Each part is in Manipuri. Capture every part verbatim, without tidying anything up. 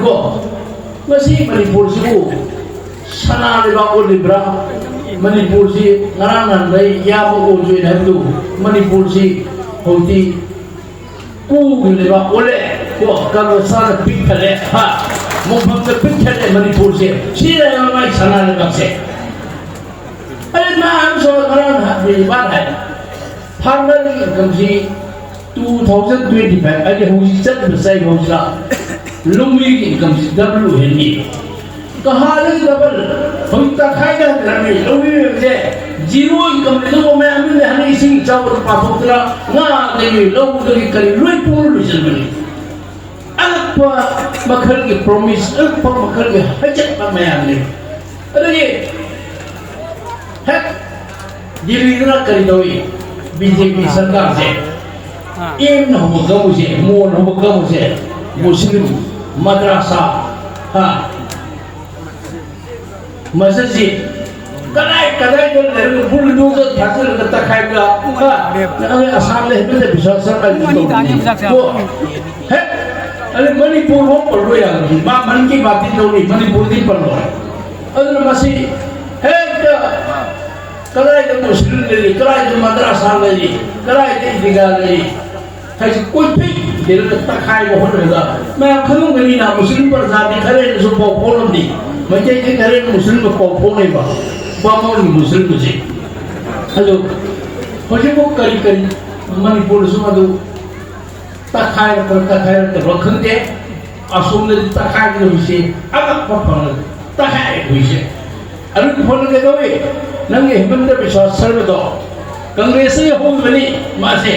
ꯀꯣ, ꯉꯁꯤ ꯃꯅꯤꯄꯨꯔꯁꯤꯕꯨ ꯁꯅꯥ ꯂꯩꯕꯥꯛ ꯑꯣꯜꯂꯤꯕ꯭ꯔꯥ? ꯃꯅꯤꯄꯨꯔꯁꯤ ꯉꯔꯥꯡ ꯅꯍꯥꯟꯗꯩ ꯌꯥꯕ ꯑꯣꯏꯗꯣꯏꯅꯦ ꯍꯥꯏꯕꯗꯨ, ꯃꯅꯤꯄꯨꯔꯁꯤ ꯍꯧꯖꯤꯛꯇꯤ ꯀꯨꯒꯤ ꯂꯩꯕꯥꯛ ꯑꯣꯜꯂꯦ꯫ ꯀꯣ, ꯀꯔꯕꯁꯥꯅ ꯄꯤꯛ ꯊꯜꯂꯦ, ꯍꯥ? ꯃꯣꯡꯐꯝꯗ ꯄꯤꯛ ꯊꯜꯂꯦ ꯃꯅꯤꯄꯨꯔꯁꯦ꯫ ꯁꯤꯅ ꯃꯥꯏ ꯁꯅꯥ ꯂꯩꯕꯥꯛꯁꯦ꯫ ꯑꯩ ꯃꯥ ꯑꯃꯁꯨ ꯉꯔꯥꯡ ꯅꯍꯥꯟ ꯃꯥꯅ ꯍꯥꯏ, ꯐꯥꯔꯃꯔꯒꯤ ꯏꯟꯀꯝꯁꯤ two thousand twenty five, ꯑꯩꯗꯤ ꯍꯧꯖꯤꯛ ꯆꯠꯂꯤꯕ ꯆꯍꯤ ꯐꯥꯎꯁꯤꯗ ꯂꯧꯃꯤꯒꯤ ꯏꯟꯀꯝꯁꯤ ꯗꯕꯜ ꯑꯣꯏꯍꯟꯅꯤ꯫ ꯀꯍꯥꯗꯒꯤ ꯗꯕꯜ, ꯍꯧꯖꯤꯛ ꯇꯪꯈꯥꯏꯗ ꯍꯟꯊꯔꯝꯃꯤ꯫ ꯂꯧꯃꯤ ꯃꯌꯥꯝꯁꯦ ꯖꯤꯔꯣ ꯏꯟꯀꯝ ꯂꯩꯗꯧꯕ ꯃꯌꯥꯝ ꯑꯃꯅ ꯍꯟꯗꯛ ꯏꯁꯤꯡ ꯏꯆꯥꯎꯕꯗ ꯄꯥꯊꯣꯛꯇꯅ ꯉꯥꯗꯒꯤ ꯂꯧꯗꯒꯤ ꯀꯔꯤ ꯂꯣꯏ ꯄꯨꯔ ꯂꯣꯏꯁꯤꯟꯕꯅꯤ꯫ ꯑꯉꯛꯄ ꯃꯈꯜꯒꯤ ꯄ꯭ꯔꯣꯃꯤꯁ, ꯑꯉꯛꯄ ꯃꯈꯜꯒꯤ ꯍꯥꯏꯖꯠꯄ ꯃꯌꯥꯝꯅꯤ꯫ ꯑꯗꯨꯒꯤ ꯍꯦꯛ ꯗꯤꯜꯂꯤꯗꯅ ꯀꯔꯤ ꯇꯧꯏ? ꯕꯤ ꯖꯦ ꯄꯤ ꯁꯔꯀꯥꯔꯁꯦ, ꯑꯦꯝꯅ ꯍꯧꯕ ꯀꯥꯡꯕꯨꯁꯦ, ꯃꯣꯟ ꯍꯧꯕ ꯀꯥꯡꯕꯨꯁꯦ, ꯃꯨꯁꯂꯤꯝ, ꯃꯗ꯭ꯔꯥꯁꯥ, ꯍꯥ, ꯃꯁꯖꯤꯗ, ꯀꯗꯥꯏ ꯀꯗꯥꯏꯗ ꯂꯩꯔꯒ ꯕꯨꯜꯗꯣꯖꯔ ꯊꯥꯖꯤꯜꯂꯒ ꯇꯛꯈꯥꯏꯕ, ꯍꯥ, ꯅꯪ ꯑꯁꯥꯝꯗ ꯍꯦꯃꯟꯇ ꯕꯤꯁ꯭ꯋꯥ ꯁꯔꯃ ꯇꯧꯔꯤꯅꯤ꯫ ꯀꯣ, ꯍꯦꯛ, ꯑꯗ ꯃꯅꯤꯄꯨꯔ ꯐꯥꯎ ꯄꯜꯂꯣꯏ ꯌꯥꯔꯣꯏ꯫ ꯃꯥ ꯃꯟ ꯀꯤ ꯕꯥꯠꯇꯤ ꯇꯧꯅꯤ, ꯃꯅꯤꯄꯨꯔꯗꯤ ꯄꯜꯂꯣꯏ꯫ ꯑꯗꯨꯅ ꯃꯁꯤ ꯍꯦꯛꯇ ꯀꯗꯥꯏꯗ ꯃꯨꯁꯂꯤꯝ ꯂꯩꯔꯤ, ꯀꯗꯥꯏꯗ ꯃꯗ꯭ꯔꯥꯁꯥ ꯂꯩꯔꯤ, ꯀꯗꯥꯏꯗ ꯏꯗꯤꯒꯥ ꯂꯩꯔꯤ ꯍꯥꯏꯁꯤ ꯀꯣꯏꯊꯤ ꯊꯤꯔꯒ ꯇꯛꯈꯥꯏꯕ ꯍꯣꯠꯅꯔꯒ ꯃꯌꯥꯝ ꯈꯪꯉꯝꯒꯅꯤꯅ, ꯃꯨꯁꯂꯤꯝ ꯄ꯭ꯔꯖꯥꯗꯤ ꯈꯔ ꯍꯦꯟꯅꯁꯨ ꯄꯥꯎ ꯐꯥꯎꯅꯕꯅꯤ, ꯃꯩꯇꯩꯗꯤ ꯈꯔ ꯍꯦꯟꯅ ꯃꯨꯁꯂꯤꯝꯒ ꯄꯥꯎ ꯐꯥꯎꯅꯩꯕ, ꯕꯥꯃꯣꯟꯒꯤ ꯃꯨꯁꯂꯤꯝꯒꯁꯦ꯫ ꯑꯗꯣ ꯍꯧꯖꯤꯛꯐꯥꯎ ꯀꯔꯤ ꯀꯔꯤ ꯃꯅꯤꯄꯨꯔꯗꯁꯨ ꯑꯗꯨ ꯇꯛꯈꯥꯏꯔꯛꯄ꯭ꯔꯥ ꯇꯛꯈꯥꯏꯔꯛꯇꯕ꯭ꯔꯥ ꯈꯪꯗꯦ꯫ ꯑꯁꯣꯝꯗꯗꯤ ꯇꯛꯈꯥꯏꯒꯗꯕꯁꯤ ꯑꯉꯛꯄ ꯐꯪꯂꯒ ꯇꯛꯈꯥꯏꯔꯦ ꯑꯩꯈꯣꯏꯁꯦ꯫ ꯑꯗꯨꯒꯤ ꯐꯣꯟꯗ ꯀꯩꯗꯧꯏ? ꯅꯪꯒꯤ ꯍꯤꯃꯟꯇ ꯕꯤꯁ꯭ꯋꯥ ꯁꯔꯃꯗꯣ ꯀꯪꯒ꯭ꯔꯦꯁꯇꯒꯤ ꯍꯧꯈꯤꯕꯅꯤ ꯃꯥꯁꯦ꯫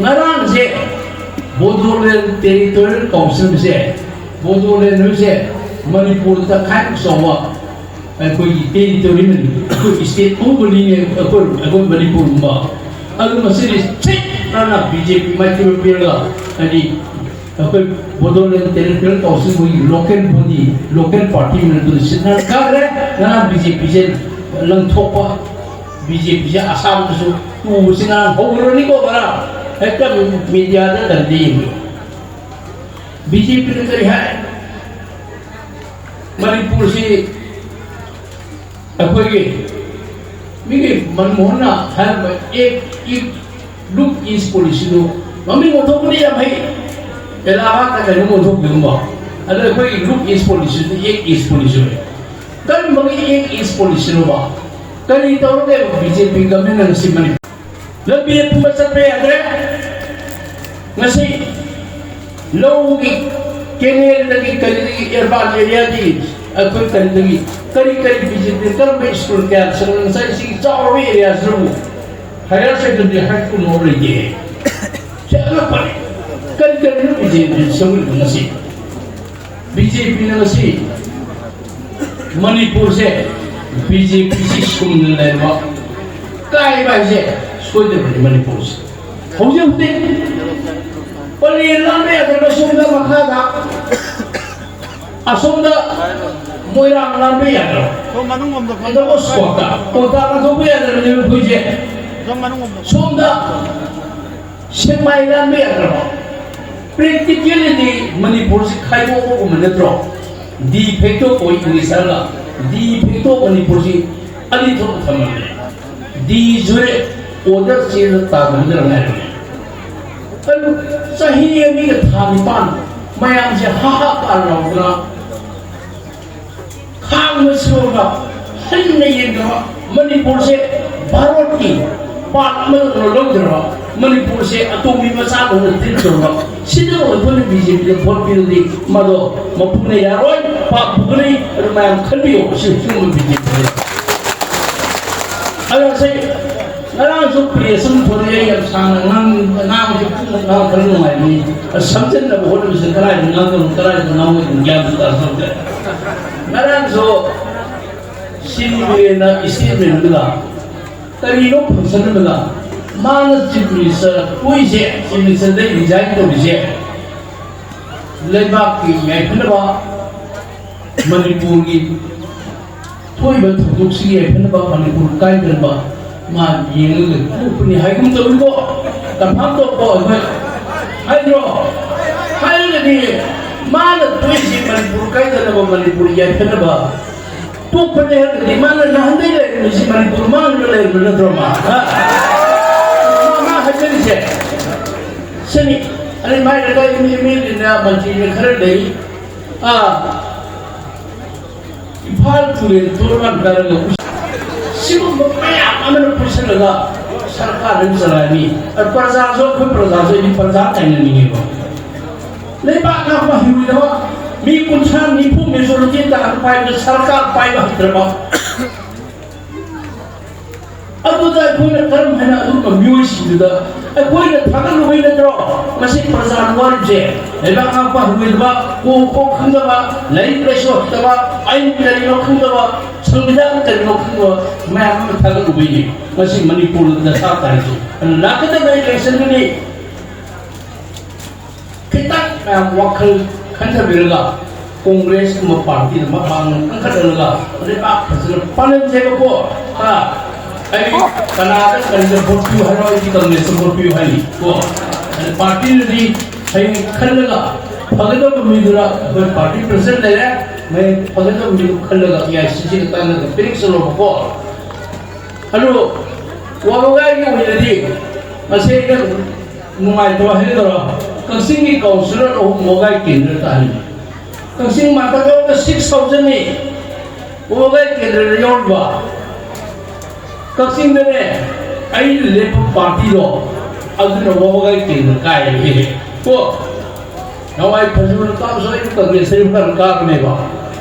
ꯉꯔꯥꯡꯁꯦ ꯕꯣꯗꯣꯂꯦꯟ ꯇꯦꯔꯤꯇꯣꯔꯤꯌꯦꯜ ꯀꯥꯎꯟꯁꯤꯜꯁꯦ, ꯕꯣꯗꯣꯂꯦꯟ ꯍꯥꯏꯁꯦ ꯃꯅꯤꯄꯨꯔꯗ ꯈ꯭ꯋꯥꯏꯗꯒꯤ ꯆꯥꯎꯕ ꯑꯩꯈꯣꯏꯒꯤ ꯇꯦꯔꯤꯇꯣꯔꯤ, ꯑꯩꯈꯣꯏ ꯁ꯭ꯇꯦꯠ ꯑꯃꯒꯨꯝꯕꯅꯤꯅꯦ, ꯑꯩꯈꯣꯏ, ꯑꯩꯈꯣꯏ ꯃꯅꯤꯄꯨꯔꯒꯨꯝꯕ꯫ ꯑꯗꯨ ꯃꯁꯤꯗꯤ ꯁꯤꯠ ꯅꯥꯟꯅ ꯕꯤ ꯖꯦ ꯄꯤ ꯃꯥꯏꯀꯩꯗ ꯄꯤꯔꯒ, ꯍꯥꯏꯗꯤ, ꯑꯩꯈꯣꯏ ꯕꯣꯗꯣꯂꯦꯟ ꯇꯦꯔꯤꯇꯣꯔꯤꯌꯦꯜ ꯀꯥꯎꯟꯁꯤꯜ ꯃꯣꯏꯒꯤ ꯂꯣꯀꯦꯜ ꯕꯣꯗꯤ, ꯂꯣꯀꯦꯜ ꯄꯥꯔꯇꯤ ꯃꯅꯤꯄꯨꯔꯗ ꯁꯤꯠ ꯅꯥꯟꯅ ꯀꯥꯈ꯭ꯔꯦ꯫ ꯉꯔꯥꯡ ꯕꯤ ꯖꯦ ꯄꯤꯁꯦ ꯂꯪꯊꯣꯛꯄ, ꯕꯤ ꯖꯦ ꯄꯤꯁꯦ ꯑꯁꯥꯝꯗꯁꯨ ꯇꯨꯕꯁꯤ ꯉꯔꯥꯡ ꯍꯧꯈ꯭ꯔꯅꯤꯀꯣ꯫ ꯉꯔꯥꯡ ꯍꯦꯛꯇ ꯃꯤꯗꯤꯌꯥꯗ ꯗꯟꯗꯤ ꯌꯦꯡꯕꯤꯌꯨ꯫ ꯕꯤ ꯖꯦ ꯄꯤꯅ ꯀꯔꯤ ꯍꯥꯏ? ꯃꯅꯤꯄꯨꯔꯁꯤ ꯑꯩꯈꯣꯏꯒꯤ ꯃꯤꯒꯤ ꯃꯟꯃꯣꯍꯟꯅ ꯍꯥꯏꯔꯝꯕ ꯑꯦꯛ ꯏꯛ ꯂꯨꯛ ꯏꯁ ꯄꯣꯂꯤꯁꯤꯗꯨ ꯃꯃꯤꯡ ꯑꯣꯟꯊꯣꯛꯄꯗꯤ ꯌꯥꯝ ꯍꯩ, ꯑꯦꯂꯥꯍꯥꯗ ꯀꯩꯅꯣꯝ ꯑꯣꯟꯊꯣꯛꯄꯤꯒꯨꯝꯕ꯫ ꯑꯗꯣ ꯑꯩꯈꯣꯏꯒꯤ ꯂꯨꯛ ꯏꯁ ꯄꯣꯂꯤꯁꯤꯗꯤ ꯑꯦꯛ ꯏꯁ ꯄꯣꯂꯤꯁꯤ ꯑꯣꯏ꯫ ꯀꯔꯝꯕꯒꯤ ꯑꯦꯛ ꯏꯁ ꯄꯣꯂꯤꯁꯤꯅꯣꯕ? ꯀꯔꯤ ꯇꯧꯔꯒꯦ ꯕꯤ ꯖꯦ ꯄꯤ ꯒꯃꯦꯟꯅ ꯉꯁꯤ ꯃꯅꯤꯄꯨꯔ ꯂꯝꯕꯤ ꯑꯄꯨꯟꯕ ꯆꯠꯄ ꯌꯥꯗ꯭ꯔꯦ? ꯉꯁꯤ ꯂꯧꯒꯤ ꯀꯦꯅꯦꯜꯗꯒꯤ ꯀꯔꯤꯗꯒꯤ ꯑꯔꯕꯥꯟ ꯑꯦꯔꯤꯌꯥꯒꯤ ꯑꯩꯈꯣꯏ ꯀꯔꯤꯗꯒꯤ ꯀꯔꯤ ꯀꯔꯤ ꯕꯤ ꯖꯦ ꯄꯤ ꯀꯔꯝꯕ ꯁ꯭ꯀꯨꯜ ꯀꯌꯥ ꯆꯪꯉꯤ? ꯉꯁꯥꯏ ꯁꯤꯒꯤ ꯆꯥꯎꯔꯕ ꯑꯦꯔꯤꯌꯥꯁꯤꯗꯕꯨ ꯍꯥꯌꯔ ꯁꯦꯀꯦꯟꯗꯔꯤ ꯍꯥꯏ ꯁ꯭ꯀꯨꯜ ꯑꯃ ꯂꯩꯇꯦ꯫ ꯁꯤ ꯑꯉꯛꯄꯅꯤ꯫ ꯀꯔꯤ ꯀꯔꯤꯅꯣ ꯕꯤ ꯖꯦ ꯄꯤ ꯁꯦꯝꯒꯠꯂꯤꯕ ꯉꯁꯤ? ꯕꯤ ꯖꯦ ꯄꯤꯅ ꯉꯁꯤ ꯃꯅꯤꯄꯨꯔꯁꯦ ꯕꯤ ꯖꯦ ꯄꯤꯁꯤ ꯁꯨꯝꯅ ꯂꯩꯔꯕ ꯀꯥꯏꯕ ꯍꯥꯏꯁꯦ ꯁꯣꯏꯗꯕꯅꯤ ꯃꯅꯤꯄꯨꯔꯁꯦ꯫ ꯍꯧꯖꯤꯛ ꯍꯧꯖꯤꯛ ꯄꯂꯦꯜ ꯂꯥꯟꯕ ꯌꯥꯗ꯭ꯔꯕ ꯁꯣꯝꯗ ꯃꯈꯥꯗ ꯑꯁꯣꯝꯗ ꯃꯣꯏꯔꯥꯡ ꯂꯥꯟꯕ ꯌꯥꯗ꯭ꯔꯕ? ꯁꯣꯝ ꯃꯅꯨꯡ ꯂꯣꯝꯗ ꯐꯝ-, ꯑꯗꯨꯒ ꯀꯣꯛꯇꯥ, ꯀꯣꯛꯇꯥ ꯂꯥꯟꯊꯣꯛꯄ ꯌꯥꯗ꯭ꯔꯕꯅꯦꯕ ꯑꯩꯈꯣꯏꯁꯦ꯫ ꯁꯣꯝ ꯃꯅꯨꯡ ꯂꯣꯝꯗ꯫ ꯁꯣꯝꯗ ꯁꯦꯛꯃꯥꯏ ꯂꯥꯟꯕ ꯌꯥꯗ꯭ꯔꯕ? ꯄ꯭ꯔꯦꯛꯇꯤꯀꯦꯜꯂꯤꯗꯤ ꯃꯅꯤꯄꯨꯔꯁꯤ ꯈꯥꯏꯗꯣꯛꯄꯒꯨꯝꯕ ꯅꯠꯇ꯭ꯔꯣ? ꯗꯤ ꯐꯦꯛꯇꯣ ꯄꯣꯏꯟ ꯏꯪꯂꯤꯁ ꯍꯥꯏꯔꯒ ꯗꯤ ꯐꯦꯛꯇꯣ ꯃꯅꯤꯄꯨꯔꯁꯤ ꯑꯅꯤ ꯊꯣꯛꯅ ꯊꯝꯃꯝꯃꯦ꯫ ꯗꯤ ꯖꯨꯔꯦ ꯑꯣꯔꯗꯔ ꯆꯦꯗ ꯇꯥꯗꯅꯗꯅ ꯉꯥꯏꯔꯝꯃꯦ꯫ ꯑꯗꯨ ꯆꯍꯤ ꯑꯅꯤꯒ ꯊꯥ ꯅꯤꯄꯥꯟ ꯃꯌꯥꯝꯁꯦ ꯍꯥ ꯍꯥ ꯀꯥ ꯂꯥꯎꯗꯅ ꯈꯥꯡꯕ ꯁꯤꯕ ꯍꯟꯅ ꯌꯦꯡꯗꯕ ꯃꯅꯤꯄꯨꯔꯁꯦ ꯚꯥꯔꯠꯀꯤ ꯄꯥꯔꯠ ꯑꯃꯗꯧꯅ ꯂꯧꯗ꯭ꯔꯕ ꯃꯅꯤꯄꯨꯔꯁꯦ ꯑꯇꯣꯝꯕꯤ ꯃꯆꯥꯗꯧꯅ ꯇ꯭ꯔꯤꯠ ꯇꯧꯔꯕ ꯁꯤꯗ ꯑꯩꯈꯣꯏꯅ ꯕꯤ ꯖꯦ ꯄꯤꯗ ꯚꯣꯠ ꯄꯤꯔꯗꯤ ꯃꯗꯣ ꯃꯄꯨꯅ ꯌꯥꯔꯣꯏ, ꯄꯥꯞ ꯄꯨꯒꯅꯤ꯫ ꯑꯗꯨ ꯃꯌꯥꯝ ꯈꯟꯕꯤꯌꯣ꯫ ꯁꯤ ꯁꯤꯒꯨꯝꯕ ꯕꯤ ꯖꯦ ꯄꯤꯅꯤ꯫ ꯑꯗꯣ ꯉꯁꯤ ꯉꯔꯥꯡꯁꯨ ꯄ꯭ꯔꯦꯁ ꯑꯃ ꯊꯣꯛꯂꯛꯑꯦ, ꯑꯩ ꯌꯥꯝ ꯁꯥꯡꯅ ꯉꯥꯡ-, ꯉꯥꯡꯕꯁꯦ ꯄꯨꯡ ꯉꯥꯡ ꯈꯔ ꯅꯨꯡꯉꯥꯏꯕꯅꯤ꯫ ꯑꯁ, ꯁꯝꯖꯟꯅꯕ ꯍꯣꯠꯅꯕꯁꯤꯗ ꯀꯗꯥꯏꯗ ꯉꯥꯡꯗꯣꯏꯅꯣ, ꯀꯗꯥꯏꯗ ꯉꯥꯡꯉꯣꯏꯗꯣꯏꯅꯣ ꯒ꯭ꯌꯥꯟꯁꯨ ꯇꯥꯁꯤꯜꯂꯛꯇ꯭ꯔꯦ꯫ ꯉꯔꯥꯡꯁꯨ ꯁꯤ ꯕꯤꯔꯦꯟꯅ ꯏꯁꯇꯦꯠꯃꯦꯟ ꯑꯃꯗ ꯀꯔꯤꯅꯣ ꯐꯪꯁꯟ ꯑꯃꯗ ꯃꯥꯅ ꯆꯤꯐ ꯃꯤꯅꯤꯁꯇꯔ ꯄꯣꯛꯏꯁꯦ, ꯆꯤꯐ ꯃꯤꯅꯤꯁꯇꯔꯗꯩ ꯔꯤꯖꯥꯏꯟ ꯇꯧꯔꯤꯁꯦ ꯂꯩꯕꯥꯛꯀꯤ ꯌꯥꯏꯐꯅꯕ, ꯃꯅꯤꯄꯨꯔꯒꯤ ꯊꯣꯛꯏꯕ ꯊꯧꯗꯣꯛꯁꯤꯒꯤ ꯌꯥꯏꯐꯅꯕ, ꯃꯅꯤꯄꯨꯔ ꯀꯥꯏꯗꯅꯕ ꯃꯥ ꯌꯦꯡꯉꯒ ꯊꯣꯛꯄꯅꯤ ꯍꯥꯏꯒꯨꯝ ꯇꯧꯏꯀꯣ꯫ ꯀꯟꯐꯥꯝ ꯇꯧꯀꯣ ꯑꯩꯈꯣꯏ꯫ ꯍꯥꯏꯗ꯭ꯔꯣ? ꯍꯥꯏꯔꯒꯗꯤ ꯃꯥꯅ ꯊꯣꯛꯏꯁꯤ ꯃꯅꯤꯄꯨꯔ ꯀꯥꯏꯗꯅꯕ ꯃꯅꯤꯄꯨꯔ ꯌꯥꯏꯐꯅꯕ ꯄꯣꯛꯄꯅꯦ ꯍꯥꯏꯔꯒꯗꯤ ꯃꯥꯅ ꯅꯍꯥꯟꯗꯩ ꯂꯩꯔꯝꯃꯤꯁꯤ ꯃꯅꯤꯄꯨꯔ ꯃꯥꯡꯗ ꯂꯩꯔꯝꯕ ꯅꯠꯇ꯭ꯔꯣ ꯃꯥ? ꯍꯥ? ꯃꯥ, ꯃꯥ ꯍꯥꯏꯖꯔꯤꯁꯦ ꯁꯤꯅꯤ꯫ ꯑꯗꯩ ꯃꯥꯏ ꯂꯩꯀꯥꯏ ꯑꯦꯝ ꯑꯦꯜ ꯑꯦꯅ ꯃꯟꯇ꯭ꯔꯤꯅ ꯈꯔ ꯂꯩ꯫ ꯑꯥ, ꯏꯝꯐꯥꯜ ꯇꯨꯔꯦꯜ ꯇꯣꯔꯕꯥꯟ ꯀꯥꯔꯒ ꯁꯤꯒꯨꯝꯕ ꯃꯌꯥꯝ ꯑꯃꯅ ꯄꯨꯟꯁꯤꯜꯂꯒ ꯁꯔꯀꯥꯔ ꯑꯃ ꯆꯂꯥꯏꯅꯤ꯫ ꯑꯗ ꯄ꯭ꯔꯖꯥꯁꯨ, ꯑꯩꯈꯣꯏ ꯄ꯭ꯔꯖꯥꯁꯨ ꯑꯩꯗꯤ ꯄ꯭ꯔꯖꯥ ꯇꯥꯏꯅꯅꯤꯡꯉꯦꯕ꯫ ꯂꯩꯕꯥꯛ ꯉꯥꯛꯄ ꯍꯩꯔꯣꯏꯗꯕ ꯃꯤ ꯀꯨꯟꯊ꯭ꯔꯥ ꯅꯤꯐꯨ ꯃꯦꯖꯣꯔꯤꯇꯤ ꯇꯥꯔꯒ ꯄꯥꯏꯕꯗ ꯁꯔꯀꯥꯔ ꯄꯥꯏꯕ ꯍꯩꯇ꯭ꯔꯕ? ꯑꯗꯨꯗ ꯑꯩꯈꯣꯏꯅ ꯀꯔꯝ ꯍꯥꯏꯅ ꯑꯗꯨꯒꯨꯝꯕ ꯃꯤꯑꯣꯏꯁꯤꯡꯗꯨꯗ ꯑꯩꯈꯣꯏꯅ ꯊꯥꯒꯠꯂꯨꯕꯩ ꯅꯠꯇ꯭ꯔꯣ ꯉꯁꯤ ꯄ꯭ꯔꯖꯥꯅ ꯋꯥꯔꯤꯕꯁꯦ? ꯂꯩꯕꯥꯛ ꯉꯥꯛꯄ ꯍꯩꯔꯣꯏꯗꯕ, ꯀꯣꯛ ꯀꯣꯛ ꯈꯪꯗꯕ, ꯂꯥꯏꯔꯤꯛ ꯂꯥꯏꯁꯨ ꯍꯩꯇꯕ, ꯑꯥꯏꯟ ꯀꯔꯤꯅꯣ ꯈꯪꯗꯕ, ꯁꯪꯕꯤꯙꯥꯟ ꯀꯔꯤꯅꯣ ꯈꯪꯗꯕ ꯃꯌꯥꯝ ꯑꯃ ꯊꯥꯒꯠꯂꯨꯕꯩꯅꯤ ꯉꯁꯤ ꯃꯅꯤꯄꯨꯔꯗ ꯗꯁꯥ ꯇꯥꯔꯤꯁꯦ꯫ ꯑꯗꯨꯅ ꯂꯥꯛꯀꯗꯕ ꯏꯂꯦꯛꯁꯟꯗꯨꯗꯤ ꯈꯤꯇꯪ ꯃꯌꯥꯝ ꯋꯥꯈꯜ ꯈꯟꯊꯕꯤꯔꯒ ꯀꯣꯡꯒ꯭ꯔꯦꯁꯀꯨꯝꯕ ꯄꯥꯔꯇꯤꯗ ꯃꯄꯥꯡꯒꯜ ꯀꯟꯈꯠꯍꯜꯂꯒ ꯂꯩꯕꯥꯛ ꯐꯖꯅ ꯄꯥꯜꯍꯟꯁꯦꯕꯀꯣ꯫ ꯍꯥ? ꯑꯩ ꯀꯅꯥꯗ ꯀꯔꯤꯗ ꯚꯣꯠ ꯄꯤꯌꯨ ꯍꯥꯏꯔꯣ? ꯑꯩꯗꯤ ꯀꯪꯒ꯭ꯔꯦꯁꯇ ꯚꯣꯠ ꯄꯤꯌꯨ ꯍꯥꯏꯅꯤ ꯀꯣ꯫ ꯑꯗ ꯄꯥꯔꯇꯤꯅꯗꯤ ꯍꯌꯦꯡ ꯈꯜꯂꯒ ꯐꯒꯗꯕ ꯃꯤꯗꯨꯅ ꯑꯩꯈꯣꯏ ꯄꯥꯔꯇꯤ ꯄ꯭ꯔꯁꯤꯗꯦꯟ ꯂꯩꯔꯦ, ꯃꯌꯦꯡ ꯐꯒꯗꯕ ꯃꯤꯗꯨ ꯈꯜꯂꯒ ꯑꯦ ꯑꯥꯏ ꯁꯤ ꯁꯤꯒ ꯇꯥꯟꯅꯔꯒ ꯄꯤꯔꯛꯆꯔꯣꯕꯀꯣ꯫ ꯑꯗꯨ ꯋꯥꯕꯒꯥꯏꯒꯤ ꯑꯣꯏꯅꯗꯤ ꯉꯁꯤ ꯑꯩꯅ ꯅꯨꯡꯉꯥꯏꯇꯕ ꯍꯥꯏꯒꯗꯧꯔꯣ, ꯀꯛꯆꯤꯡꯒꯤ ꯀꯥꯎꯟꯁꯤꯂꯔ ꯑꯍꯨꯝ ꯋꯥꯕꯒꯥꯏ ꯀꯦꯟꯗ꯭ꯔ ꯇꯥꯍꯜꯂꯤ꯫ ꯀꯛꯆꯤꯡ ꯃꯥꯇꯒꯧꯗ ꯁꯤꯛꯁ ꯊꯥꯎꯖꯟꯅꯤ ꯋꯥꯕꯒꯥꯏ ꯀꯦꯟꯗ꯭ꯔꯗ ꯌꯥꯎꯔꯤꯕ꯫ ꯀꯛꯆꯤꯡꯗꯅꯦ ꯑꯩꯅ ꯂꯦꯞꯄ ꯄꯥꯔꯇꯤꯗꯣ ꯑꯗꯨꯅ ꯋꯥꯕꯒꯥꯏ ꯀꯦꯟꯗ꯭ꯔ ꯀꯥꯏꯔꯦ ꯀꯣ꯫ ꯅꯋꯥꯏ ꯐꯖꯕ ꯀꯥꯕꯁꯨ ꯑꯩꯅ ꯀꯪꯒ꯭ꯔꯦꯁꯇ ꯐꯅ ꯀꯥꯕꯅꯦꯕ꯫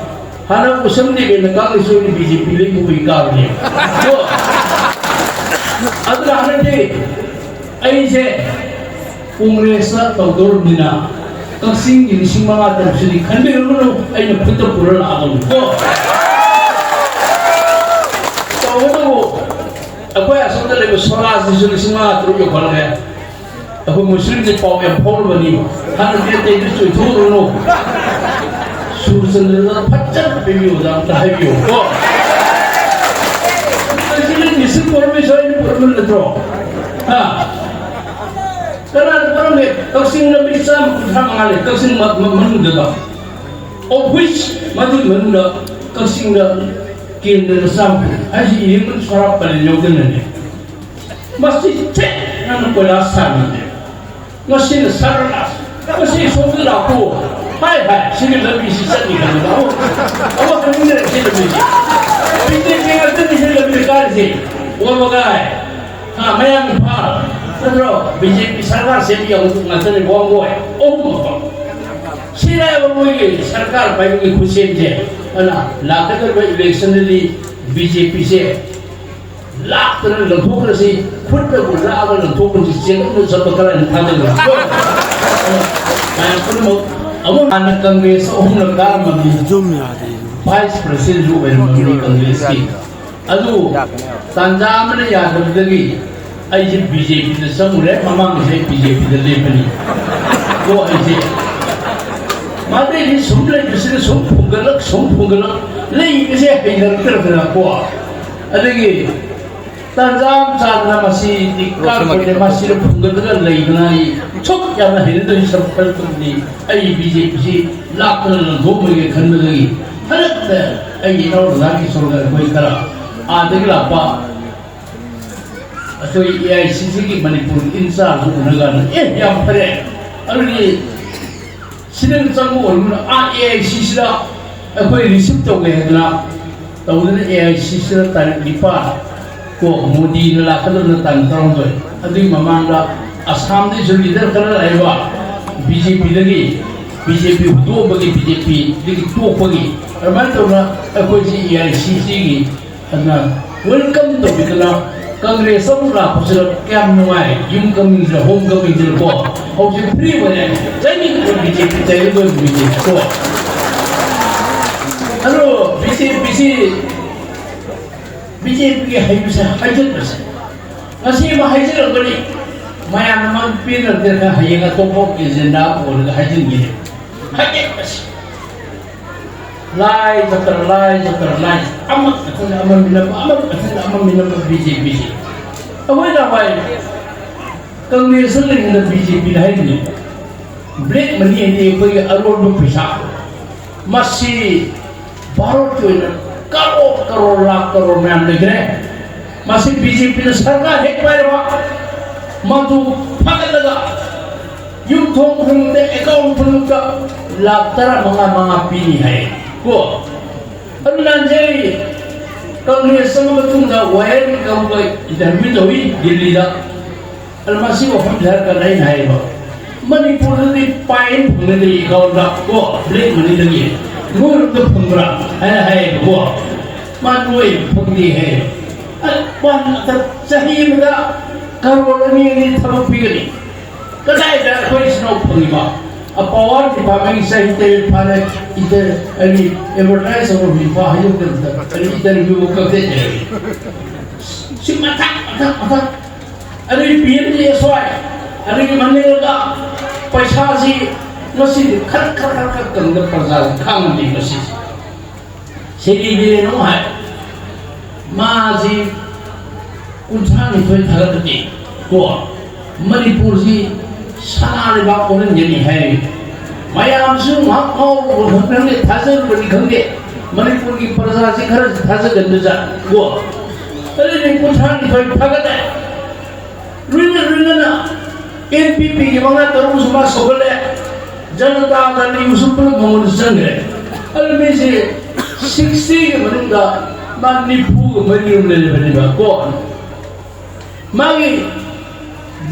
ꯍꯥꯟꯅ ꯎꯁꯝ ꯗꯦꯕꯦꯟꯅ ꯀꯥꯕꯁꯨ ꯑꯩꯅ ꯕꯤ ꯖꯦ ꯄꯤꯗꯒꯤ ꯃꯈꯣꯏ ꯀꯥꯕꯅꯦꯕ꯫ ꯀꯣ꯫ ꯑꯗꯨꯅ ꯍꯟꯗꯛꯇꯤ ꯑꯩꯁꯦ ꯀꯣꯡꯒ꯭ꯔꯦꯁꯇ ꯇꯧꯗꯧꯔꯕꯅꯤꯅ ꯀꯛꯆꯤꯡꯒꯤ ꯂꯤꯁꯤꯡ ꯃꯉꯥ ꯇꯔꯨꯛꯁꯤꯗꯤ ꯈꯟꯕꯤꯔꯨꯔꯅꯨ, ꯑꯩꯅ ꯈꯨꯠꯇ ꯄꯨꯔ ꯂꯥꯛꯑꯕꯅꯤ꯫ ꯀꯣ꯫ ꯇꯧꯕꯇꯕꯨ ꯑꯩꯈꯣꯏ ꯑꯁꯣꯝꯗ ꯂꯩꯕ ꯁꯣꯔꯥꯖꯁꯤꯁꯨ ꯂꯤꯁꯤꯡ ꯃꯉꯥ ꯇꯔꯨꯛ ꯌꯧꯈꯠꯂꯛꯑꯦ꯫ ꯑꯩꯈꯣꯏ ꯃꯨꯁꯂꯤꯝꯁꯦ ꯄꯥꯎ ꯌꯥꯝ ꯐꯥꯎꯔꯕꯅꯤ꯫ ꯍꯥꯟꯅꯗꯤ ꯑꯇꯩꯗ ꯆꯣꯏꯊꯣꯛꯎꯔꯨꯅꯨ꯫ ꯁꯨꯔꯆꯟꯗ꯭ꯔꯗ ꯐꯖꯅ ꯄꯤꯕꯤꯌꯨꯗ ꯑꯝꯇ ꯍꯥꯏꯕꯤꯌꯨ ꯀꯣ꯫ ꯃꯁꯤꯗꯤ ꯃꯤꯁꯤꯡ ꯄꯨꯔꯝꯃꯤꯁꯨ ꯑꯩꯅ ꯄꯨꯔꯝꯕ ꯅꯠꯇ꯭ꯔꯣ? ꯍꯥ? ꯀꯅꯥꯅ ꯄꯨꯔꯝꯒꯦ? ꯀꯛꯆꯤꯡ ꯂꯝꯕꯤ ꯆꯥꯝꯃ ꯀꯨꯟꯊ꯭ꯔꯥ ꯃꯉꯥ ꯂꯩ, ꯀꯛꯆꯤꯡ ꯃ-, ꯃ-, ꯃꯅꯨꯡꯗꯀꯣ꯫ Of which ꯃꯗꯨꯒꯤ ꯃꯅꯨꯡꯗ ꯀꯛꯆꯤꯡꯗ ꯀꯦꯟꯗ꯭ꯔꯗ ꯆꯥꯝꯃ ꯍꯥꯏꯁꯤ ꯏꯔꯤꯡꯕ ꯁꯣꯔꯥ ꯄꯜꯂꯤ ꯌꯧꯗꯅꯅꯦ꯫ ꯃꯁꯤ ꯊꯦꯡꯅ ꯀꯣꯏꯂꯥꯁ ꯊꯥꯅꯗꯦ꯫ ꯉꯁꯤꯅ ꯁꯔꯅꯥꯁ꯫ ꯉꯁꯤ ꯁꯣꯝꯗ ꯂꯥꯛꯄꯨ꯫ ꯍꯥꯏ ꯍꯥꯏ, ꯁꯤꯒꯤ ꯂꯝꯕꯤꯁꯤ ꯆꯠꯂꯤ ꯍꯥꯏꯕꯗ ꯑꯃꯨꯛ ꯑꯃꯨꯛ ꯍꯟꯅꯤꯡꯗꯔꯦ ꯁꯤ ꯂꯝꯕꯤꯁꯤ꯫ ꯕꯤ ꯖꯦ ꯄꯤ ꯉꯥꯛꯇꯅꯤ ꯁꯤ ꯂꯝꯕꯤ ꯀꯥꯔꯤꯁꯤ꯫ ꯋꯥꯕꯒꯥꯏ꯫ ꯍꯥ, ꯃꯌꯥꯡ ꯏꯝꯐꯥꯜ꯫ ꯅꯠꯇ꯭ꯔꯣ? ꯕꯤ ꯖꯦ ꯄꯤ ꯁꯔꯀꯥꯔ ꯁꯦꯝꯕ ꯌꯥꯕ ꯉꯥꯛꯇꯅꯤ ꯋꯥꯡꯒꯣꯏ꯫ ꯑꯍꯨꯝꯃꯛ꯫ ꯁꯤꯔꯥꯏꯕ ꯃꯣꯏꯒꯤ ꯁꯔꯀꯥꯔ ꯄꯥꯏꯕꯒꯤ ꯈꯨꯠꯁꯦꯝꯁꯦ꯫ ꯑꯗꯨꯅ ꯂꯥꯛꯀꯗꯧꯔꯤꯕ ꯏꯂꯦꯛꯁꯟꯗꯗꯤ ꯕꯤ ꯖꯦ ꯄꯤꯁꯦ ꯂꯥꯛꯇꯅ ꯂꯪꯊꯣꯛꯈ꯭ꯔꯁꯤ, ꯈꯨꯠꯇꯕꯨ ꯂꯥꯛꯑꯒ ꯂꯪꯊꯣꯛꯈ꯭ꯔꯁꯤ, ꯆꯦꯟꯗꯨꯅ ꯆꯠꯄ ꯈꯔ ꯑꯩꯅ ꯊꯥꯖꯕ꯫ ꯃꯌꯥꯝ ꯄꯨꯝꯅꯃꯛ ꯑꯃꯨꯛ ꯍꯥꯟꯅ ꯀꯪꯒ꯭ꯔꯦꯁ ꯑꯍꯨꯝꯂꯛ ꯀꯥꯔꯝꯃꯕꯅꯤ, ꯖꯨꯝ ꯌꯥꯗꯦ꯫ ꯚꯥꯏꯁ ꯄ꯭ꯔꯁꯤꯗꯦꯟꯁꯨ ꯑꯣꯏꯔꯝꯃꯕꯅꯤ ꯀꯪꯒ꯭ꯔꯦꯁꯀꯤ꯫ ꯑꯗꯨ ꯇꯥꯟꯖꯥ ꯑꯃꯅ ꯌꯥꯗꯕꯗꯒꯤ ꯑꯩꯁꯦ ꯕꯤ ꯖꯦ ꯄꯤꯗ ꯆꯪꯉꯨꯔꯦ꯫ ꯃꯃꯥꯡꯁꯦ ꯑꯩ ꯕꯤ ꯖꯦ ꯄꯤꯗ ꯂꯦꯞꯄꯅꯤ꯫ ꯀꯣ ꯑꯩꯁꯦ ꯃꯗꯩꯗꯤ ꯁꯨꯝ ꯂꯩꯕꯁꯤꯗ ꯁꯨꯝ ꯐꯨꯒꯠꯂꯛ ꯁꯨꯝ ꯐꯨꯒꯠꯂꯛ ꯂꯩꯕꯁꯦ ꯍꯩꯅꯔꯛꯇ꯭ꯔꯗꯅ ꯀꯣ꯫ ꯑꯗꯒꯤ ꯇꯥꯟꯖꯥ ꯑꯃ ꯆꯥꯗꯅ ꯃꯁꯤꯗꯤ ꯀꯥꯔꯛꯄꯁꯦ ꯃꯁꯤꯗ ꯐꯨꯒꯠꯂꯒ ꯂꯩꯗꯅ ꯑꯩ ꯁꯨꯛ ꯌꯥꯝꯅ ꯍꯩꯅꯗꯕꯒꯤ ꯁꯔꯨꯛ ꯈꯔ ꯊꯣꯛꯏ꯫ ꯑꯩ ꯕꯤ ꯖꯦ ꯄꯤꯁꯤ ꯂꯥꯛꯇꯅ ꯂꯪꯊꯣꯛꯂꯣꯏꯒꯦ ꯈꯟꯕꯗꯒꯤ ꯍꯟꯗꯛꯇ ꯑꯩꯒꯤ ꯏꯅꯥꯎ ꯅꯨꯄꯥꯒꯤ ꯁꯣꯝꯗ ꯑꯩꯈꯣꯏ ꯈꯔ ꯑꯥꯗꯒꯤ ꯂꯥꯛꯄ ꯑꯩꯈꯣꯏ ꯑꯦ ꯑꯥꯏ ꯁꯤ ꯁꯤꯒꯤ ꯃꯅꯤꯄꯨꯔ ꯏꯟꯆꯥꯔꯖ ꯎꯅꯒꯅ ꯑꯦ ꯌꯥꯝ ꯐꯔꯦ꯫ ꯑꯗꯨꯗꯤ ꯁꯤꯗ ꯆꯪꯕ ꯑꯣꯏꯔꯕꯅꯤꯅ ꯑꯥ ꯑꯦ ꯑꯥꯏ ꯁꯤ ꯁꯤꯗ ꯑꯩꯈꯣꯏ ꯔꯤꯁꯤꯞ ꯇꯧꯒꯦ ꯍꯥꯏꯗꯅ ꯇꯧꯗꯅ ꯑꯦ ꯑꯥꯏ ꯁꯤ ꯁꯤꯗ ꯇꯥꯔꯤꯛ ꯅꯤꯄꯥꯟ ꯀꯣ ꯃꯣꯗꯤꯅ ꯂꯥꯛꯀꯗꯕꯅ ꯇꯥꯡ ꯇꯔꯥꯍꯨꯝꯗꯣꯏ꯫ ꯑꯗꯨꯒꯤ ꯃꯃꯥꯡꯗ ꯑꯁꯥꯝꯗꯒꯤꯁꯨ ꯂꯤꯗꯔ ꯈꯔ ꯂꯥꯛꯑꯦꯕ, ꯕꯤ ꯖꯦ ꯄꯤꯗꯒꯤ, ꯕꯤ ꯖꯦ ꯄꯤ ꯍꯨꯟꯗꯣꯛꯑꯝꯕꯒꯤ, ꯕꯤ ꯖꯦ ꯄꯤꯗꯒꯤ ꯇꯣꯛꯄꯒꯤ꯫ ꯑꯗꯨꯃꯥꯏꯅ ꯇꯧꯗꯅ ꯑꯩꯈꯣꯏꯁꯤ ꯑꯦ ꯑꯥꯏ ꯁꯤ ꯁꯤꯒꯤ ꯑꯗꯨꯅ ꯋꯦꯜꯀꯝ ꯇꯧꯕꯤꯗꯅ ꯀꯪꯒ꯭ꯔꯦꯁ ꯑꯃꯨꯛ ꯂꯥꯛꯄꯁꯤꯗ ꯀꯌꯥꯝ ꯅꯨꯡꯉꯥꯏ꯫ ꯌꯨꯝ ꯀꯝꯃꯤꯡꯁꯤꯗ, ꯍꯣꯝ ꯀꯝꯃꯤꯡꯁꯤꯗꯀꯣ ꯍꯧꯖꯤꯛ ꯐ꯭ꯔꯤ ꯑꯣꯏꯔꯦ꯫ ꯆꯩꯅꯤꯡꯕ ꯕꯤ ꯖꯦ ꯄꯤ ꯆꯩꯔꯗꯣꯏ ꯕꯤ ꯖꯦ ꯄꯤ ꯀꯣ꯫ ꯑꯗꯣ ꯕꯤ ꯖꯦ ꯄꯤꯁꯤ, ꯕꯤ ꯖꯦ ꯄꯤꯒꯤ ꯍꯩꯕꯁꯦ ꯍꯥꯏꯖꯤꯟꯕꯁꯦ ꯉꯁꯤ ꯑꯃ ꯍꯥꯏꯖꯤꯜꯂꯛꯄꯅꯤ꯫ ꯃꯌꯥꯝꯅ ꯃꯥ ꯄꯦꯟꯅꯗꯦ ꯈꯔ ꯍꯌꯦꯡ ꯑꯇꯣꯞꯄ ꯑꯦꯖꯦꯟꯗꯥ ꯑꯣꯏꯔꯒ ꯍꯥꯏꯖꯤꯟꯈꯤꯅꯤ꯫ ꯍꯥꯏꯖꯤꯟꯕꯁꯦ꯫ ꯂꯥꯏ ꯆꯠꯇ꯭ꯔ ꯂꯥꯏ ꯆꯠꯇ꯭ꯔ ꯂꯥꯏ ꯑꯃ ꯃꯊꯪꯗ ꯑꯃ ꯃꯤꯅꯝꯕ ꯑꯃ ꯃꯊꯪꯗ ꯑꯃ ꯃꯤꯅꯝꯕ ꯕꯤ ꯖꯦ ꯄꯤꯁꯤ꯫ ꯑꯩꯈꯣꯏ ꯅꯍꯥꯟꯋꯥꯏ ꯀꯪꯒ꯭ꯔꯦꯁꯇ ꯂꯩꯔꯤꯉꯩꯗ ꯕꯤ ꯖꯦ ꯄꯤꯗ ꯍꯥꯏꯔꯤꯅꯦ꯫ ꯕ꯭ꯂꯦꯛ ꯃꯅꯤ ꯍꯥꯏꯗꯤ ꯑꯩꯈꯣꯏꯒꯤ ꯑꯔꯣꯟꯕ ꯄꯩꯁꯥ꯫ ꯃꯁꯤ ꯚꯥꯔꯠꯀꯤ ꯑꯣꯏꯅ ꯀꯔꯣꯔ ꯀꯔꯣꯔ, ꯂꯥꯈ ꯀꯔꯣꯔ ꯃꯌꯥꯝ ꯂꯩꯈ꯭ꯔꯦ꯫ ꯃꯁꯤ ꯕꯤ ꯖꯦ ꯄꯤꯅ ꯁꯔꯀꯥꯔ ꯍꯦꯛ ꯄꯥꯏꯔꯕ, ꯃꯗꯨ ꯐꯒꯠꯂꯒ ꯌꯨꯝꯊꯣꯡ ꯈꯨꯗꯤꯡꯃꯛꯇ, ꯑꯦꯀꯥꯎꯟ ꯈꯨꯗꯤꯡꯃꯛꯇ ꯂꯥꯈ ꯇꯔꯥ ꯃꯉꯥ ꯃꯉꯥ ꯄꯤꯅꯤ ꯍꯥꯏ ꯀꯣ꯫ ꯑꯗꯨ ꯅꯍꯥꯟꯁꯦ ꯑꯩ ꯀꯪꯒ꯭ꯔꯦꯁ ꯆꯪꯉ ꯃꯇꯨꯡꯗ ꯋꯥꯌꯦꯜ ꯀꯧꯕ ꯏꯟꯇꯔꯚ꯭ꯌꯨ ꯇꯧꯏ ꯗꯤꯜꯂꯤꯗ꯫ ꯑꯗ ꯃꯁꯤ ꯋꯥꯐꯝꯁꯦ ꯍꯥꯏꯔꯀꯥꯟꯗ ꯑꯩꯅ ꯍꯥꯏꯌꯦꯕ, ꯃꯅꯤꯄꯨꯔꯗꯗꯤ ꯄꯥꯏ ꯑꯃ ꯐꯪꯅꯗꯦ ꯑꯦꯀꯥꯎꯟꯗ ꯀꯣ, ꯕ꯭ꯂꯦꯛ ꯃꯅꯤꯗꯒꯤ꯫ ꯅꯣꯏꯔꯣꯝꯗ ꯐꯪꯕ꯭ꯔꯥ ꯍꯥꯏꯅ ꯍꯥꯏꯌꯦꯕꯀꯣ꯫ ꯃꯥ ꯅꯣꯏ ꯐꯪꯗꯦ ꯍꯥꯏꯌꯦꯕ꯫ ꯑ, ꯃꯥ ꯆꯍꯤ ꯑꯃꯗ ꯀꯔꯣꯔ ꯑꯅꯤ ꯑꯅꯤ ꯊꯕꯛ ꯄꯤꯒꯅꯤ꯫ ꯀꯗꯥꯏꯗ ꯑꯩꯈꯣꯏ ꯏꯆꯤꯟ ꯏꯅꯥꯎ ꯐꯪꯉꯤꯕ? ꯑ, ꯄꯥꯋꯔ ꯗꯤꯄꯥꯔꯠꯃꯦꯟꯒꯤ ꯆꯍꯤ ꯇꯔꯦꯠ ꯐꯥꯅ ꯏꯟꯇꯔ-, ꯑꯩꯒꯤ ꯑꯦꯗꯚꯔꯇꯥꯏꯁ ꯑꯃ ꯍꯧꯖꯤꯛ ꯐꯥꯎ ꯍꯥꯏꯗꯣꯛꯇꯕꯤꯗ ꯀꯔꯤ ꯏꯟꯇꯔꯚ꯭ꯌꯨ ꯀꯛꯊꯠꯂꯦ꯫ ꯁꯤ ꯃꯊꯛ, ꯃꯊꯛ, ꯃꯊꯛ꯫ ꯑꯗꯨꯒꯤ ꯄꯤ ꯑꯦꯝ ꯖꯤ ꯑꯦꯁ ꯋꯥꯏ, ꯑꯗꯨꯒꯤ ꯃꯅꯤꯡꯗ ꯄꯩꯁꯥꯁꯤ ꯉꯁꯤꯗꯤ ꯈꯔ, ꯈꯔ, ꯈꯔ, ꯈꯔ ꯀꯪꯗ ꯄ꯭ꯔꯖꯥꯁꯤ ꯈꯥꯡꯉꯝꯗꯦ ꯉꯁꯤꯁꯦ꯫ ꯁꯦꯔꯤ ꯕꯤꯔꯦꯟ ꯑꯃ ꯍꯥꯏ, ꯃꯥꯁꯤ ꯀꯨꯟꯊ꯭ꯔꯥ ꯅꯤꯊꯣꯏ ꯊꯥꯒꯠꯂꯗꯤ ꯀꯣ, ꯃꯅꯤꯄꯨꯔꯁꯤ ꯁꯅꯥ ꯂꯩꯕꯥꯛ ꯑꯣꯜꯍꯟꯒꯅꯤ ꯍꯥꯏ꯫ ꯃꯌꯥꯝꯁꯨ ꯉꯥꯏꯍꯥꯛ ꯉꯥꯎꯔꯨꯕ ꯈꯪꯗꯦ, ꯊꯥꯖꯔꯨꯕꯅꯤ ꯈꯪꯗꯦ, ꯃꯅꯤꯄꯨꯔꯒꯤ ꯄ꯭ꯔꯖꯥꯁꯤ ꯈꯔꯁꯨ ꯊꯥꯖꯒꯟꯕꯖꯥꯠ ꯀꯣ꯫ ꯑꯗꯨꯗꯤ ꯀꯨꯟꯊ꯭ꯔꯥ ꯅꯤꯊꯣꯏ ꯊꯥꯒꯠꯂꯦ꯫ ꯂꯣꯏꯅ ꯂꯣꯏꯅꯅ ꯑꯦꯟ ꯄꯤ ꯄꯤꯒꯤ ꯃꯉꯥ ꯇꯔꯨꯛꯁꯨ ꯃꯥ ꯁꯧꯒꯠꯂꯦ, ꯖꯅꯇꯥ ꯗꯜ ꯌꯨꯁꯨ ꯄꯨꯂꯞ ꯃꯉꯣꯟꯗ ꯆꯪꯈ꯭ꯔꯦ꯫ ꯑꯗꯨ ꯃꯤꯁꯦ ꯁꯤꯛꯁꯇꯤꯒꯤ ꯃꯅꯨꯡꯗ ꯃꯥ ꯅꯤꯐꯨꯒ ꯃꯔꯤ ꯑꯃ ꯂꯩꯔꯕꯅꯦꯕ ꯀꯣ꯫ ꯃꯥꯒꯤ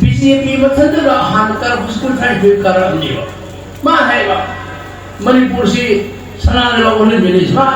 ꯕꯤ ꯖꯦ ꯄꯤ ꯃꯊꯟꯇꯗ ꯍꯥꯟꯅ ꯀꯥꯔꯛꯄꯁꯤ ꯀꯨꯟꯊ꯭ꯔꯥ ꯅꯤꯊꯣꯏ ꯀꯥꯔꯛꯑꯕꯅꯦꯕ꯫ ꯃꯥ ꯍꯥꯏꯕ, ꯃꯅꯤꯄꯨꯔꯁꯤ ꯁꯅꯥ ꯂꯩꯕꯥꯛ ꯑꯣꯜꯍꯟꯕꯅꯤ꯫ ꯃꯥ